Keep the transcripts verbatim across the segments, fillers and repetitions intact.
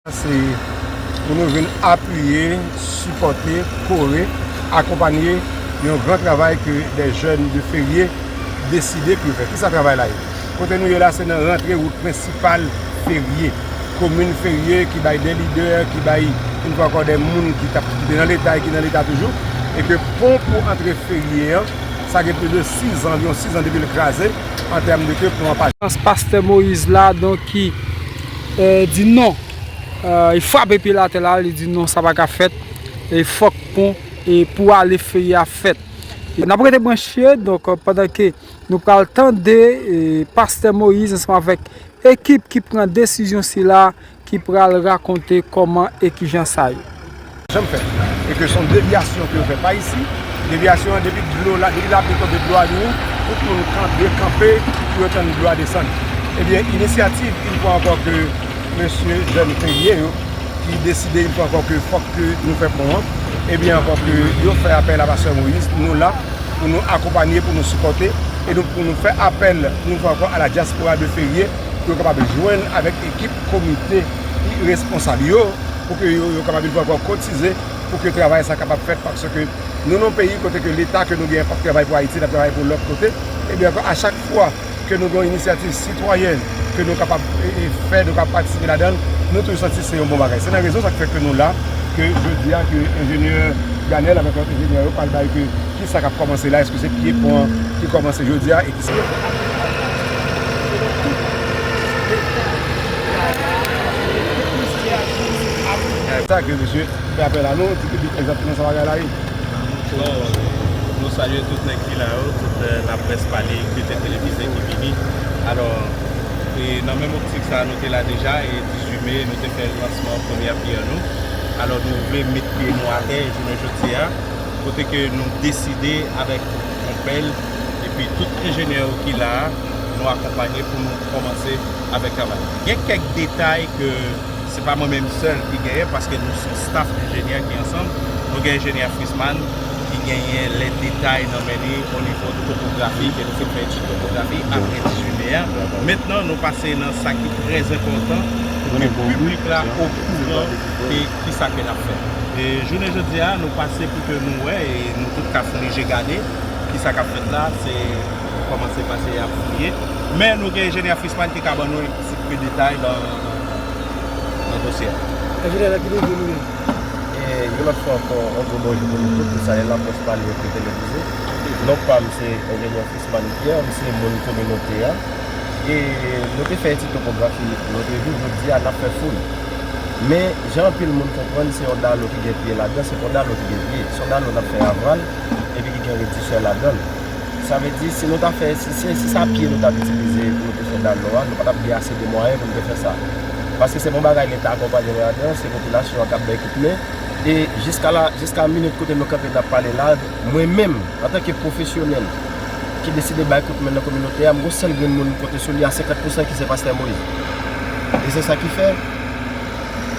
Se pou nou vin apiye, sipòte, kore, akonpanye yon gran travay ke de jèn de Ferye deside pou yo fè. Kisa travay la ye? Kote nou ye la, se nan rantre wout prensipal Ferye. Komin Ferye ki bay de lidè, ki bay, yon fwa ankò, de moun ki t ap, ki te nan Leta e ki nan Leta toujou, e ke pon pou antre Ferye an, sa gen plis de sis an, anviwon sis an depi l kraze, an tèm de ke pon an pa. Pastè Moïse la, donk, ki, eh, di non. Eh, li frape pye l atè la, li di non, sa pa ka fèt. E fòk pon, e pou ale Ferye a fèt. E n ap rete branche, donk, eh, pandan ke nou pral tande, eh, pastè Moïse ansanm avèk ekip ki pran desizyon sila, ki pral rakonte kòman e kijan sa ye. Janm fèt. E ke se yon devyasyon ke yo fè pa isi. Devyasyon an, depi dlo la, depi lapli tonbe, dlo a vini, tout moun kanpe, kanpe pou yo tann dlo a desann. Ebyen, inisyativ, yon fwa ankò, ke mesye jèn Ferye yo, ki deside, yon fwa ankò, ke fòk ke nou fè pon an, ebyen, fòk ke yo fè apèl a pastè Moïse, nou la, pou nou akonpanye, pou nou sipòte, e nou, pou nou fè apèl, yon fwa ankò, a la dyaspora de Ferye, pou yo kapab jwenn avèk ekip komite ki responsab yo, pou ke yo, yo kapab, yon fwa ankò, kotize, pou ke travay sa kapab fèt, paske nou nan yon peyi kote ke Leta ke nou gen p ap travay pou Ayiti, l ap travay pou lòt kote, ebyen, ankò, a chak fwa ke nou gen yon inisyativ sitwayèn, ke nou kapab, e, e, fè, nou kapab patisipe ladan l, nou toujou santi se yon bon bagay. Se nan rezon sa k fè ke nou la, ke jodi a, ke enjenyè Ganel avèk lòt enjenyè yo pral bay ke kisa k ap kòmanse la, èske se pye pon an ki kòmanse jodi a, e kisa. Sa ke mesye fè apèl a nou, di piblik egzakteman sa bagay la ye. Bon, nou salye tout nèg ki la yo, tout, eh, laprès pale, ki te televize, ki vini. Alò, e nan menm optik sa a, nou te la deja, e dizuit me, nou te fè lansman premyè pyè nou. Alò, nou vle met pye nou atè jounen jodi a, kote ke nou deside avèk yon pèl, epi tout enjenyè yo ki la a, nou akonpanye pou nou kòmanse avèk travay. Gen kèk detay ke se pa mwen menm sèl ki genyen, paske nou se yon staff enjenyè ki ansanm. Nou gen enjenyè Frisman ki genyen lè detay nan men li o nivo topografi, ke nou fin fè etid topografi apre dizuit me a. Mentnan, nou pase nan sa ki trè enpòtan, pou ke piblik la okouran de kisa ke n ap fè. E jounen jodi a, nou pase pou ke nou wè, e nou tout ka founi je gade kisa k ap fèt la, se kòmanse pase ap fouye. Men nou gen enjenyè Frisman ki ka ban nou ti pe detay nan, nan dosye a. Enjenyè, nan ki nivo nou ye? E yon lòt fwa ankò, yon gwo bonjou pou nou tout, nou salye laprès pale ki televize. Non pa m se enjenyè Frisman Pierre, m se moun kominote a. E nou te fè etid topografi lòt jou, jodi a n ap fè fouy. Men, jan anpil moun konprann, se yon dalo ki gen pye ladan, se pa yon dalo ki gen pye. Se yon dalo n ap fè avwal, epi ki gen redisè ladan l. Sa vle di, si nou ta fè, si, si, si sa pye nou t ap itilize pou nou te fè dalo a, nou pa t ap gen ase de mwayen pou nou te fè sa. Paske se pa yon bagay Leta akonpanye nou ladan, se popilasyon an k ap bay kout men. E jiska la, jiska minit kote nou kanpe n ap pale la, mwen menm, antanke pwofesyonèl ki deside bay kout men nan kominote a, m gon sèl grenn moun m konte sou li a senkant pousan ki se pastè Moïse. E se sa ki fè,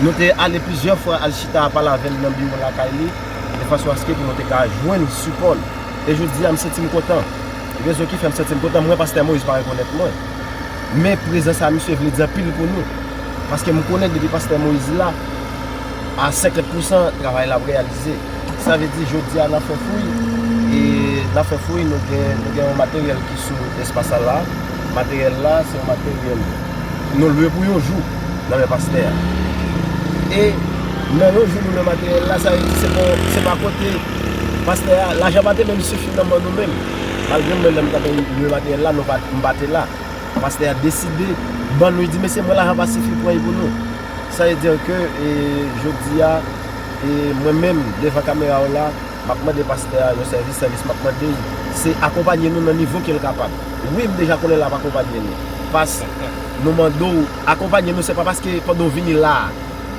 nou te ale plizyè fwa al chita pale avè l nan biwo lakay li, de fason aske pou nou te ka jwenn sipò l. E jodi a, m santi m kontan. Rezon ki fè m santi m kontan, m wè pastè Moïse pa rekonèt mwen. Men prezans a misye vle di anpil pou nou. Paske m konnen depi pastè Moïse la, a senkant pousan, travay la ap reyalize. Sa vle di, jodi a, n ap fè fouy. E n ap fè fouy, nou gen, nou gen yon materyèl ki sou espas la. Materyèl la, se yon materyèl nou lwe pou yon jou nan men pastè a. E nan yon jou nou lwe materyèl la, sa vle di se pa, se pa kote pastè a, lajan pa te menm sifi nan men nou menm. Malgre mwen, lè m t ap lwe materyèl la, nou pa, m pa te la. Pastè a deside ban nou, li di, "Mesye, mwen lajan pa sifi pran pou nou." Sa vle di ke, e, jodi a, e, mwen menm, devan kamera w la, m ap mande pastè a yon sèvis, sèvis m ap mande l, se akonpanye nou nan nivo ke l kapab. Wi, m deja konnen l ap akonpanye nou. Pas, nou mande w, akonpanye nou, se pa paske pandan w vini la a.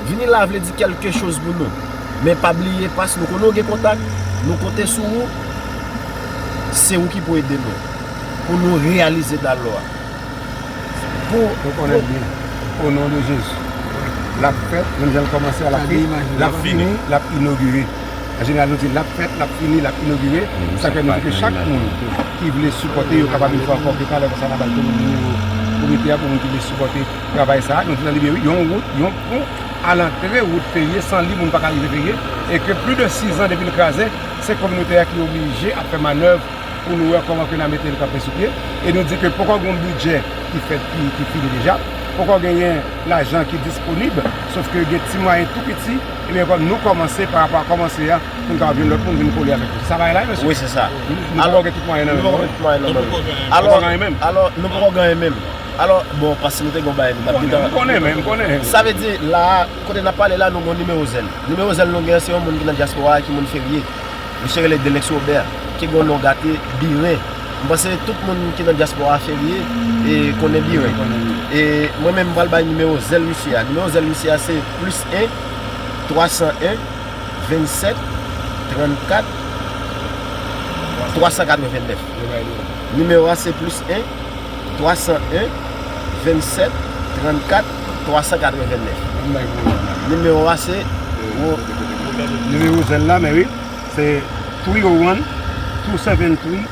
Vini la a vle di kèlke choz pou nou. Men pa bliye, pas, nou konnen w gen kontak, nou konte sou ou, se ou ki pou ede nou, pou nou reyalize dalo a. Pou, nou konnen l byen. O non de Jezi. L ap fèt, menm jan l kòmanse a, l ap fini, l ap fini, l ap inogire. An jeneral, nou di l ap fèt, l ap fini, l ap inogire. Sa fè nou di ke chak moun ki vle sipòte, yo kapab yon fwa ankò, ke talè konsa n a bay tout moun nimewo pou Kominote a pou moun ki vle sipòte travay sa a, nou te nan lide, wi, yon wout, yon pon a lantre wout Ferye, san li moun pa ka rive Ferye, e ke plis de sizan depi l kraze, se kominote a ki oblije ap fè manèv pou nou wè kòman ke n a mete l kanpe sou pye. E nou di ke poko gen yon bidjè ki fèt, ki, ki fini deja, poko genyen lajan ki disponib, sof ke gen ti mwayen tou piti, ebyen, kòm nou kòmanse, pa rapò a kòmanse a, pou n kapab jwenn lòt moun vin kole avèk nou. Se sa bagay la ye, mesye? Wi, se sa. Nou, nou poko gen tout mwayen nan men nou, wi. Nou poko gen tout mwayen nan men nou. Alò, alò, nou poko gen anyen menm. Alò, bon, paske nou te gen yon bagay, nou t ap gentan. M konnen, men, m konnen. Sa vle di, la, kote n ap pale la, nou gen yon nimewo zèl. Nimewo zèl nou gen, se yon moun ki nan dyaspora a, ki moun Ferye. Misye rele Delex Robert, ki gen yon non gate, Biren. M panse tout moun ki nan dyaspora a Ferye, e, konnen Biren. E mwen menm, m pral bay nimewo zèl misye a. Nimewo zèl misye a se plis en, twa san en, vennsèt, trannkat, twa san katrevennnèf. Nimewo a se plis en, twa san en, vennsèt, trannkat, twa san katrevennnèf. Nimewo a se, wo- Nimewo zèl la, men wi, se three oh one, two seven three,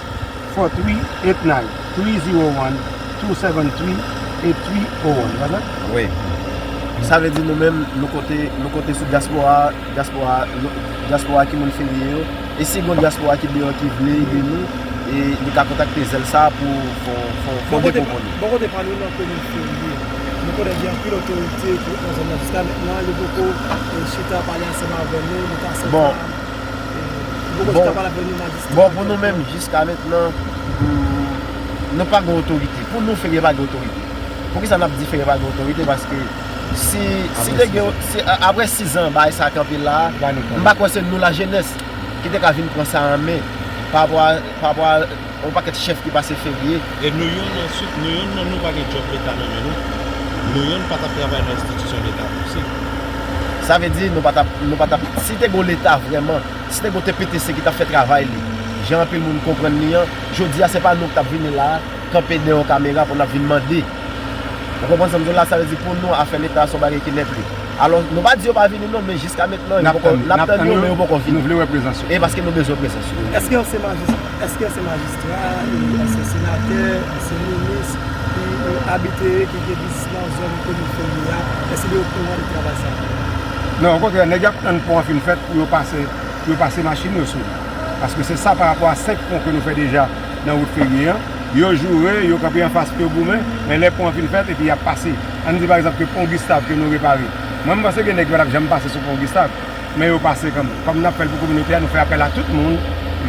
four three eight nine, three zero one, two seven three, eight three oh one, pa sa? Wi. Sa vle di nou menm, nou konte, nou konte sou dyaspora, dyaspora, nou, dyaspora ki moun Ferye yo. E si gen dyaspora ki deyò ki vle ede nou, e li ka kontakte zèl sa pou fè, fè, fè depo pou nou. Bò kote pa nou nan komin Ferye, nou konnen gen anpil otorite ki ret nan zòn nan. Jiska mentnan, yo poko, e, chita pale ansanm avè nou, nou ta santi, e, yo poko chita pale avè nou nan distans. Bon, pou nou menm, jiska mentnan, mm, nou pa gen otorite. Pou nou, Ferye pa gen otorite. Poukisa n ap di Ferye pa gen otorite? Paske si, si te gen, si, a- apre sis an bagay sa kanpe la a, m pa kwè se nou lajenès ki te ka vin pran sa an men pa rapò a, pa rapò a yon pakèt chèf ki pase Ferye. E nou youn nan, nou youn nan nou pa gen djòb leta nan men nou. Nou youn pa t ap travay nan enstitisyon leta tou, se. Sa vle di nou pa t ap, nou pa t ap, si te gen yon leta vrèman, si te gen yon T P T C ki t ap fè travay li, jan anpil moun konprann li an, jodi a se pa nou ki t ap vini la a, kanpe dèyè yon kamera pou n ap vin mande. Ou konprann sa m di w la? Sa vle di pou nou, afè leta a se yon bagay ki nèpli. Alò, nou pa di yo pa vini non, men jiska mentnan, yo poko, n ap tann yo, men yo poko vini. Nou vle wè prezans yo. E paske nou bezwen prezans yo. Èske ansyen majis-, èske ansyen majistra, e ansyen senatè, ansyen minis ki, e, abite, ki gen biznis nan zòn komin Ferye a, èske yo okouran de travay sa a? Non, okontrè, nèg y ap tann pon an fin fèt pou yo pase, pou yo pase machin yo sou li. Paske se sa pa rapò a senk pon ke nou fè deja nan wout Ferye an. Yo joure, yo kanpe anfas pou yo goumen, men lè pon an fin fèt, epi y ap pase. Ann di pa egzanp ke pon Gustav ke nou repare. Mwen, m panse gen nèg ki pa t ap janm pase sou pon Gustav, men yo pase kanmenm. Kòm n ap fè l pou kominote a, nou fè apèl a tout moun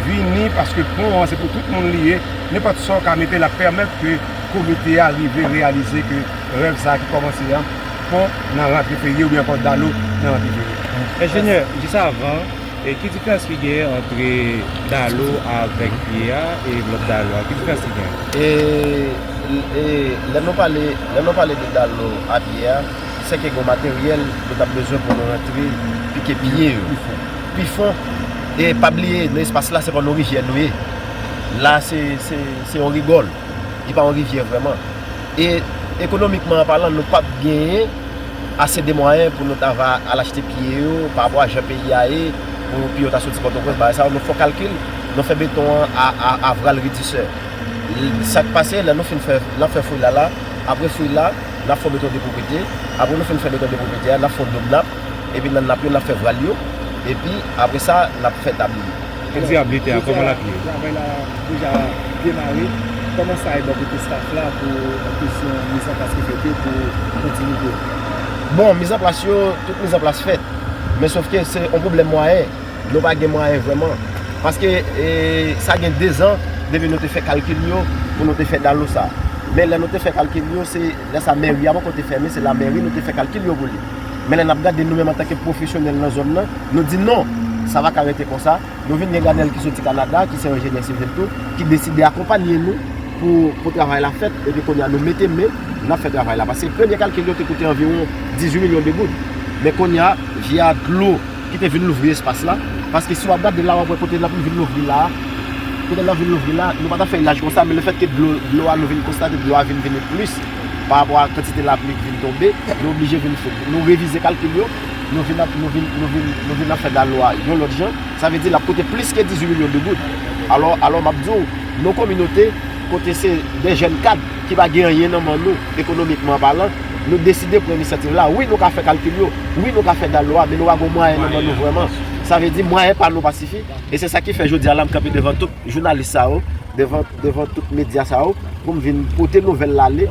vini, paske pon an se pou tout moun li ye. Nenpòt sa w ka mete, l ap pèmèt ke komite a rive reyalize ke rèv sa a ki kòmanse an, pon nan rantre Ferye oubyen ankò dalo nan rantre Ferye. Enjenyè, jis avan, e ki diferans ki genyen ant dalo avèk pye a e lòt dalo a? Ki diferans ki genyen? E, e lè nou pale, lè nou pale de dalo a pye a, se ke gen materyèl nou t ap bezwen pou nou rantre pike pye yo pi fon. Pi fon. E pa bliye, nan espas la, se pa nan rivyè nou ye. La, se, se, se yon rigòl. Li pa yon rivyè vrèman. E ekonomikman an palan, nou p ap genyen ase de mwayen pou nou ta va al achte pye yo pa rapò a jan peyi a ye, pou pye yo ta soti Pòtoprens, bagay sa yo, nou fè kalkil, nou fè beton an a, a, a vral redisè. Sa k pase, lè nou fin fè, n ap fè fouy la la, apre fouy la, n ap fè beton de pwopwete, apre nou fin fè beton de pwopwete a, n ap fè yon dòm nap, epi nan nap yo, n ap fè vral yo, epi apre sa, n ap fè tab li. Kondisyon ap lite a, kòman l ap ye? Travay la deja demare. Kòman sa ye bò kote staff la pou, an kesyon mizanplas ki fèt yo pou kontinite? Bon, mizanplas yo, tout mizanplas fèt. Men sòf ke se yon pwoblèm mwayen. Nou pa gen mwayen vrèman. Paske, e, sa gen dezan depi nou te fè kalkil yo pou nou te fè dalo sa. Men lè nou te fè kalkil yo, se lè sa mèri a poko te fèmen, se lamèri nou te fè kalkil yo pou li. Men lè n ap gade nou menm antanke pwofesyonèl nan zòn nan, nou di non, sa pa ka rete konsa. Nou vin gen Ganèl ki soti Kanada, ki se yon enjenyè sivil tou, ki deside akonpaye nou pou, pou travay la fèt. Epi kounye a, nou mete men, n ap fè travay la. Paske premye kalkil yo te koute anviwon dizuit milyon de goud. Men kounye a, via dlo ki te vin louvri espas la. Paske si w ap gade la, w ap wè kote l ap vin louvri la a. Kote l ap vin louvri la, nou pa t ap fè l laj konsa, men lefètke dlo, dlo a, nou vin konstate dlo a vin vini plis pa rapò a kantite lapli ki vin tonbe, nou oblije vin fè, nou revize kalkil yo, nou vin ap, nou vin, nou vin, nou vin ap fè dalo a yon lòt jan. Sa vle di l ap koute plis ke dizuit milyon de goud. Alò, alò m ap di w, nou kominote, kote se de jèn kad Ki pa gen anyen nan men nou, ekonomikman palan, nou deside pran inisyativ la. Wi, nou ka fè kalkil yo. Wi, nou ka fè dalo a, men nou pa gen mwayen nan men nou vrèman. Sa vle di, mwayen pa nou pa sifi. E se sa ki fè jodi a la, m kanpe devan tout jounalis sa yo, devan, devan tout medya sa yo, pou m vin pote nouvèl la ale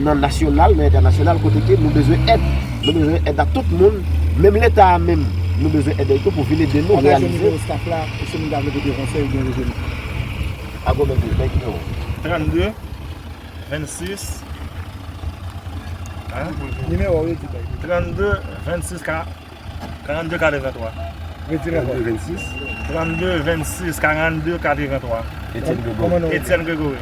nan nasyonal, nan entènasyonal, kote ke nou bezwen èd. Nou bezwen èd a tout moun, menm Leta a menm, nou bezwen èd li tou pou vin ede nou reyalize. Pataje nimewo staff la, pou si moun ta vle pote konsèy oubyen rejwenn nou. Ago, men, men nimewo. Trannde, vennsis. Hein? Nimewo, wi, di bay. Trannde, vennsis, ka-, karannde, katreventwa. Retire ankò. Trannde, vennsis. Trannde, vennsis, karannde, katreventwa. Etienne Gregory. Etienne Gregory.